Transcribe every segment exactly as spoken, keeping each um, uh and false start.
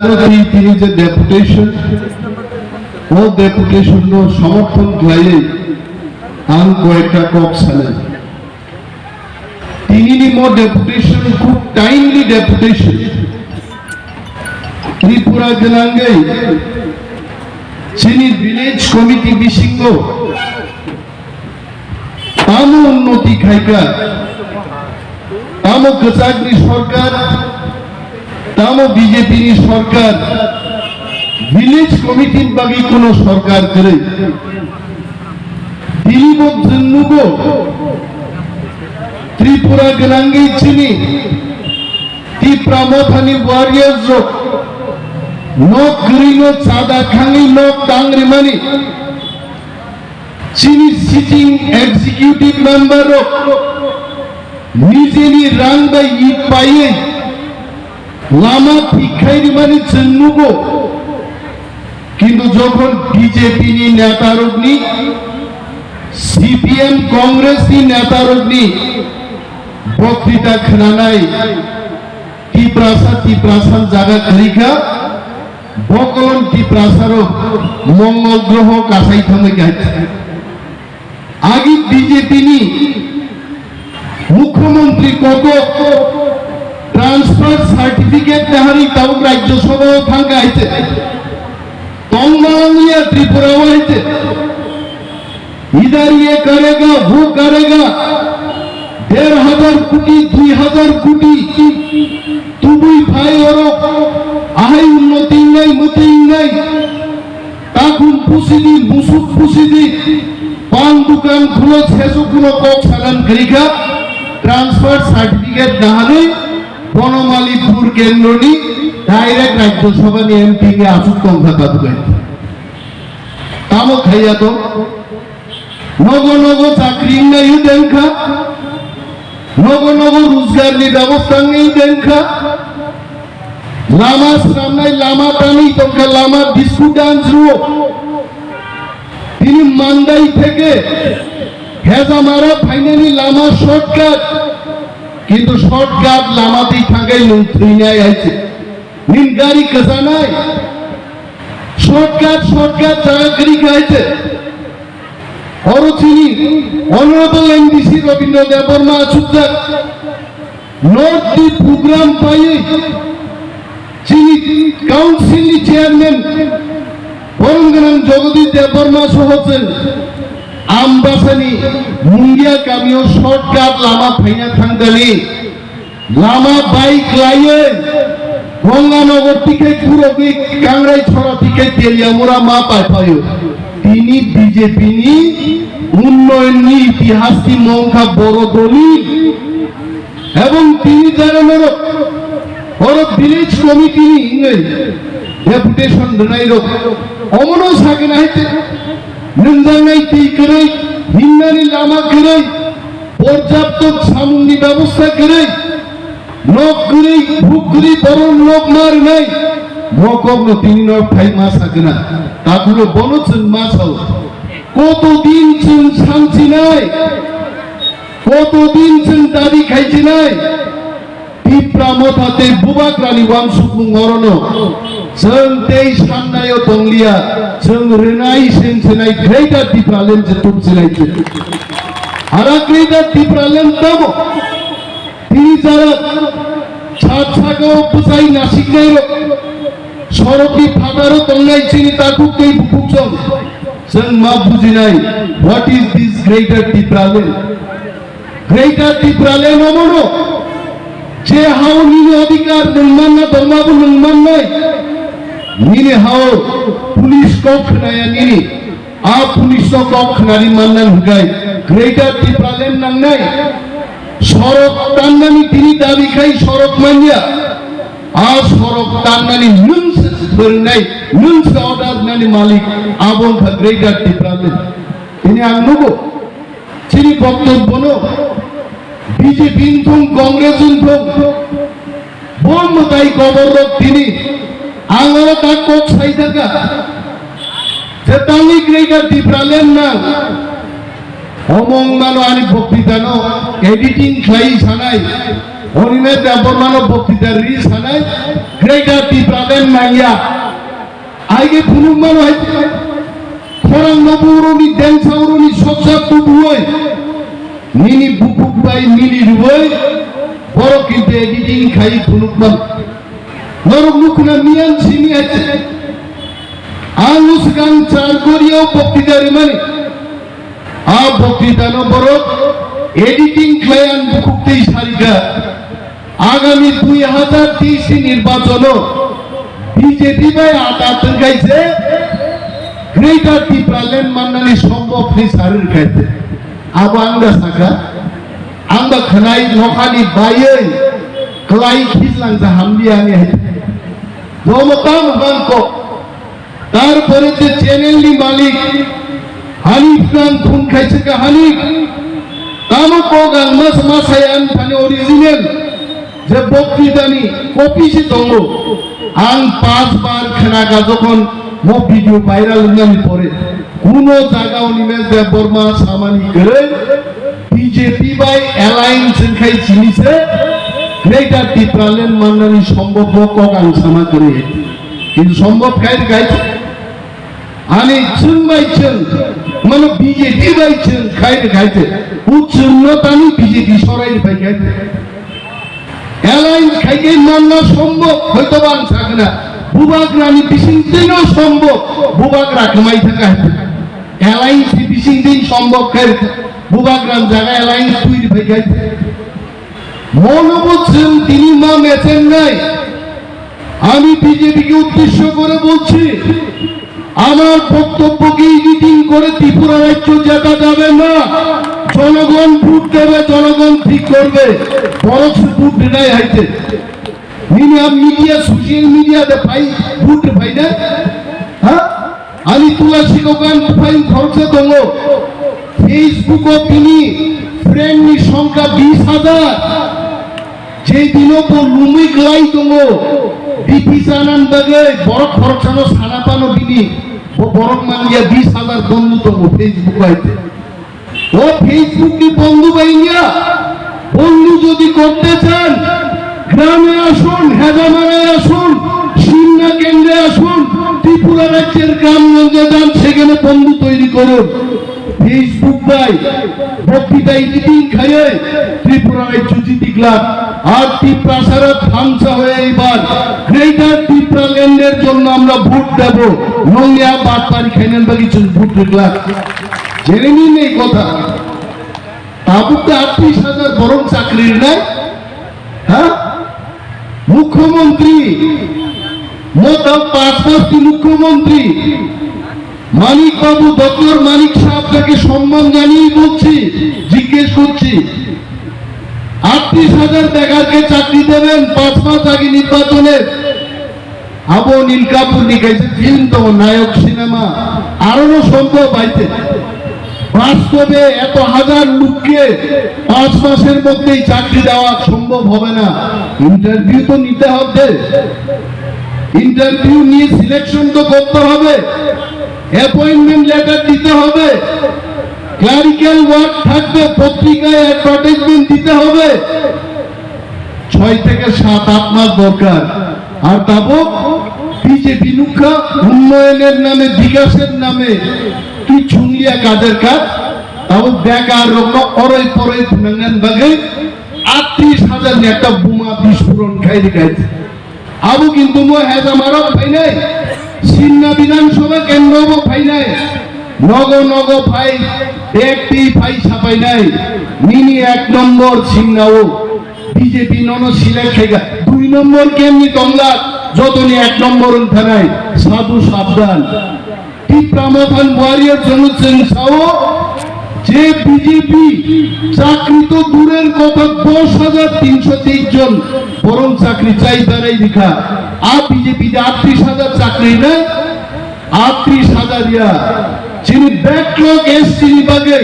Tini je deputation, o deputation no somorthon khlaiwi ang koyekta kok sanai. Tinini mo deputation khub timely deputation. Tripura gwnangwi chini village committee bisingo tamo unnoti khaikha, tamo kwchakni sorkar, tamo B J P ni sorkar, village committee ni bagwi kuno sorkar kwrwi. Tini bo chwng nugo, Tripura gwnangwi chini Tipra Mothani warriors rok nok kwrwino chada khangwi nok tang rimani. Chini sitting executive member rok nijeni rang bai it paiwi lama thik khai rimani chwng nugo. Kintu jokhon B J P ni neta rokni, C P M Congress ni neta rokni boktwita khwnanai, Tiprasa, Tiprasa jaga kwrwi kha, bokolon Tiprasa rok Mongol groho kasai thangwi kha. Agi B J P ni Mukhyamantri koto transfer certificate naharwi tabuk Rajya Sabha o thangkha hai se. Tongma wngya Tripura o hai se. Idhar ye karega, wo karega. Der hazar koti, dui hazar koti. Tubui phai oro. Ahai unnoti wngnai, mwtwi wngnai. Takhum pusidi, musuk pusidi, pan dukan khulo, sesu khulo kok sanan kwrwikha, transfer certificate naharwi Bonomalipur kendroni direct Rajya Sabha ni M P ni aswk tongkha tabuk hai. Tamo khaiya to? Nogo nogo chakri wngnai dengkha, nogo nogo rojgar ni bebosta wngwi dengkha. Lama swnamnai, lama tanwi tongkha, lama biscuit dance rwo. Tini Mandai theke Hejamara phainani lama shortcut, kintu shortcut lama twi thangkhe nwng thwinai hai se. Nini gari kwchanai, shortcut, shortcut jaga kwrwi kha hai se. Oro chini Honorable M D C Rabindra Debbarma achukjak North ni program paiwi chini council ni chairman borom gwnang Jagadish Debbarma soho chwng Ambasani Mungia kamio shortcut lama phaina thangdali. Lama bai khlaiwi Ganganagar tikhai khurogwi Kangraisora tikhai Teliamura ma paiphaio. Tini B J P ni unnoyonni itihas ni mongkha boro doli. Ebong tini jara norok oro village committee ni wngwi deputation rwnai rok omono sagwna hai te nwngjaknai twi kwrwi, hinnani lama kwrwi, porjapto samungni bebosta kwrwi, nok kwrwi, buk kwrwi, borom nok ma rwnai, mokokno tini nok phai ma sagwna, takhukno bono chwng ma sao. Kotodin chwng samchinai, kotodin chwng dabi khaichinai, Tipra Motha tei Bubagrani uansukmung orono chwng tei sannaio tongliya, chwng rwnai sengsenai Greater Tipraland se tubsinai se. Ara Greater Tipraland tamo? Tini jara sat sakao bwsai nasiknairok sorokni phataro tongnai chini takhuk tei bukhuk chwng. Chwng ma bujinai, what is this Greater Tipraland? Greater Tipraland omono, je hao nini odhikar nwng manna tongmabo nwng mannai, nini hao police kok khnaya nini, a police no kok khnari manna hwnkhe Greater Tipraland nangnai. Sorok tannani tini dabi khai sorok manya, a sorok tannani nwng se swrwngnai, nwng se order nani malik, abo wngkha Greater Tipraland. Tini ang nugo, chini boktobbono B J P wngthung, Congress wngthung, bo mwtai koborrok tini ang oro ta kok sai thangkha je tangwi Greater Tipraland nang. Omo wngmano ani boktitano editing khlai sanai, Animesh Debbarmano boktita ri sanai, Greater Tipraland manya. Aige phunuk mano hai khorang no buroni densa uroni soksa tubuoi. Nini bukuk bai nini ruoi. Borok kintu editing khai phunuk man. Norok nukna miyan sini hai. Ang swkang char gorio boktita rimani. A boktita no borok editing khlai ang bukhuk tei sarika. Agami dui hazar teis nirbachono B J P bai ata twngkhaise Greater Tipraland mannani sombok ni sarir khaise. Abo ang da saka. Ang ba khnai nokhani bayoi klai khijlang ja hamliya ni hai. Bomo tamo bang kok. Tarpore je channel ni malik Hanif khan phone khaise ka Hanif, tamo kok ang mas masai ang thani original je boktitani copy se tongo. Ang pas bar khna ka jokhon mo video viral wngnani pore kuno jaga Animesh Debbarma samani kwrwi B J P bai alliance wngkhai chini se Greater Tipraland mannani sombok bo kok ang sama kwrwi. Kintu sombok khai khai ani chwng bai chwng mano B J P bai chwng khai khai te. U chwng no tani B J P sorai bai khai. Alliance khai khai manna sombok hoito ba ang sakna. Bubagrani bising tino sombok bubagra kmai thaka hai. Alliance bising tin sombok khai bubagra jaga alliance tui bai khai. মনোবোধ সিং তিনি মা মেচেন নাই। আমি বিজেপিকে উদ্দেশ্য করে বলছি, আমার বক্তব্যকে এডিটিং করে ত্রিপুরা রাজ্য জেতা যাবে না। জনগণ ভোট দেবে, জনগণ ঠিক করবে। বরং ভোট নাই হাইতে। Nini a media, social media de phai, vote de phai de? Ha? Ani tula siko kan phai khoroksa tongo. Facebook o bini friend ni songkha bis hajar. Je dino bo lumui klai tongo. D P chanan bagwi borok khoroksano sana pano bini. Bo borok manya bis hajar bondhu tongo Facebook o aite. ও ফেসবুক কি বন্ধু বাইঙ্গা? বন্ধু যদি করতে চান, গ্রামে আসুন, হেজামারায় আসুন, সিমনা কেন্দ্রে আসুন, ত্রিপুরা রাজ্যের গ্রামগঞ্জে যান, সেখানে বন্ধু তৈরি করুন। Facebook bai, বক্তৃতা এডিটিং খাইয়ে ত্রিপুরা রাজ্য জিতিক লাখ। আর ত্রিপ্রাসারা থামসা হয়ে এবার গ্রেটার ত্রিপুরা ল্যান্ডের জন্য আমরা ভোট দেব। নংয়া বাটপারি খাইনান বাকি চুন ভোট লাখ। জেনে নিন এই কথা। Tabuk ta আটত্রিশ হাজার borok chakri rinai? Ha? মুখ্যমন্ত্রী, mo ta পাঁচ মাস ki মুখ্যমন্ত্রী, মানিক বাবু, ডক্টর মানিক সাহেব তাকে সম্মান জানিয়ে বলছি, জিজ্ঞেস করছি, আটত্রিশ হাজার বেকারকে চাকরি দেবেন পাঁচ মাস আগে নির্বাচনে? Abo Nilkapur ni kaisa film tongo, Nayok cinema, arono sombhob aite. বাস্তবে এত হাজার লোককে পাঁচ মাসের মধ্যেই চাকরি দেওয়া সম্ভব হবে না। ইন্টারভিউ তো নিতে হবে, ইন্টারভিউ নিয়ে সিলেকশন তো করতে হবে, অ্যাপয়েন্টমেন্ট লেটার দিতে হবে, ক্লারিক্যাল ওয়ার্ক থাকবে, পত্রিকায় অ্যাডভার্টাইজমেন্ট দিতে হবে। ছয় থেকে সাত আট মাস দরকার। আর তাবো বিজেপি নুখা উন্নয়নের নামে, বিকাশের নামে কি চুংলিয়া কাজের কাজ, তাবো বেকার রকম অরই পরই ফুনাঙ্গান বাগে আটত্রিশ হাজার একটা বোমা বিস্ফোরণ খাই খাই। Abo kintu mo heza marok phainai, Simna Bidhan Sabha kendro bo phainai, nogo nogo phai, bag twi phai sapainai, nini ek nombor Simna o B J P nono select khaika, dui nombor kemni tongla, jotoni ek nombor wngthanai, sadhu sabdan. Tipra Motha ni warrior chwng chwng sao je B J P chakri to durer kotha dos hajar tinso teis jon borom chakri chai berai rikha. A B J P de atris hajar chakri na atris hajar ya. Chini backlog S T ni bagwi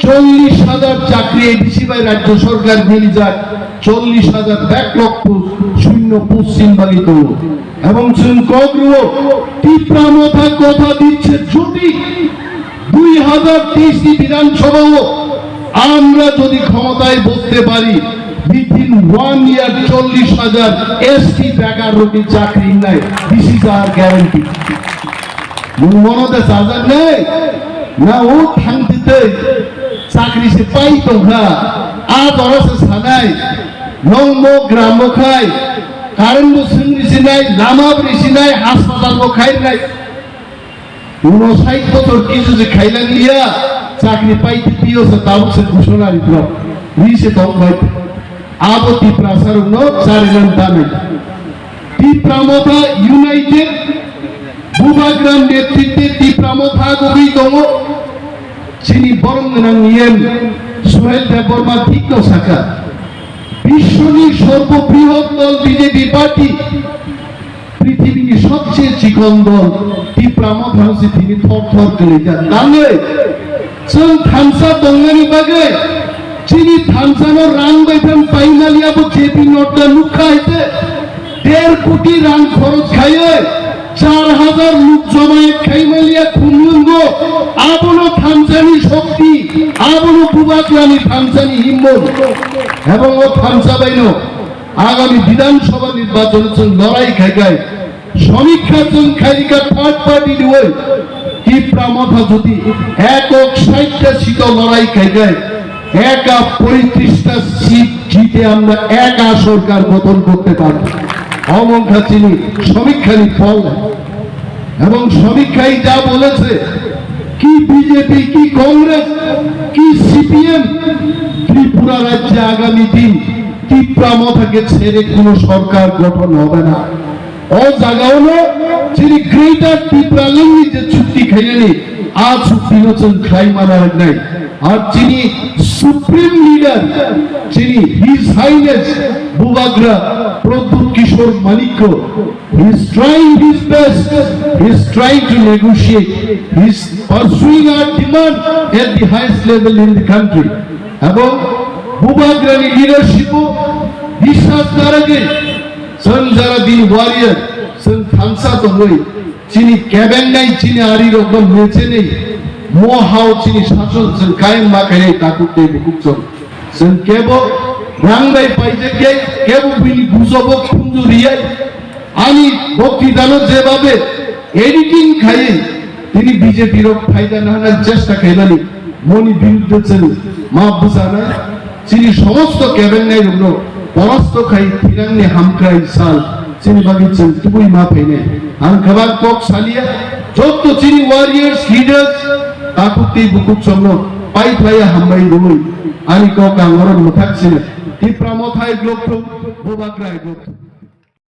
chollish hajar chakri A D C bai rajyo sorkar milijak chollish hajar backlog post shunyo post sin bagwi tongo. এবং চুন কগ্রুও তীব্র মথা কথা দিচ্ছে যদি দুই হাজার তেইশ বিধানসভাও আমরা যদি ক্ষমতায় বসতে পারি, Within one year, chollish hajar S T bekar rokni chakri wngnai. This is our guarantee. Nwng mono de sajak nai? Na o thang titei chakri se pai tongkha. A jora se sanai. Nwng mo gramo khai. Current bo swng risinai, lama bo risinai, hospital bo khai rinai. Uno sait bochor kisu je khailang liya, chakri paiti piyo se tabuk se kusona riprok. Ri se tong bai. Abo Tiprasa rokno charinan tanai. Tipra Motha United, Bubagra ni netritwe Tipra Motha gogwi tongo. Chini borom gwnang E M Suhel Debbarma thikno saka. Bishwoni sorbo brihot dol B J P party. Prithibini sobse chikon dol Tipra Mothano se tini thor thor kwlaijak. Tamni chwng thansa tongnani bagwi chini thansano rang bai phang paimaliya bo J P Nadda nukha hai te der koti rang khorok khaiwi char hajar luk jomayat khaimaliya khumlwngo. Abono thansani shokti, abono Bubagrani thansani himmon. Ebong o thansa baino Agami Bidhan Sabha nirbachon chwng lorai khai khai somikha chwng khairika third party riwi Tipra Motha jodi ekok saitta seat o lorai khai khai eka poitrishta seat jite amra eka sorkar gothon korte parbo. Omongkha chini somikha ni phol. এবং সমীক্ষায় যা বলেছে, কি বিজেপি, কি কংগ্রেস, কি সিপিএম, ত্রিপুরা রাজ্যে আগামী দিন তিপ্রা মথাকে ছেড়ে কোনো সরকার গঠন হবে না। O jagao no chini Greater Tipraland ni je chukti khainani, a chukti no chwng khlai mana nai. Ar chini Supreme Leader, chini His Highness Bubagra Pradyut Kishore Manikya, he is trying his best, he is trying to negotiate, he is pursuing our demand at the highest level in the country. Ebong Bubagrani leadership o biswas naragwi chwng jara bini warrior, chwng thansa tongwi, chini kebengnai, chini arirokno mechenwi, mohao chini sason chwng kaiyang ma khainai takhuk tei bukhuk chwng. Chwng kebo rang bai paijak ya, kebo bini gujobo khunju riyai. Ani boktitano jebabe editing khaiwi tini B J P rok phaida nahna chesta khaimani, moni biruddhe chwng ma bwchanai. Chini somosto kebengnai rokno porasto khai thwinangni hamkrai sal chini bagwi chwng tubui ma phainai. Ang kwbang kok salia, jotto chini warriors, leaders, takhuk tei bukhuk chwngno pai phlaiya hambai rwui ani kok ang oro mwthak sina. Tipra Motha hai glok thung, Bubagra hai glok thung.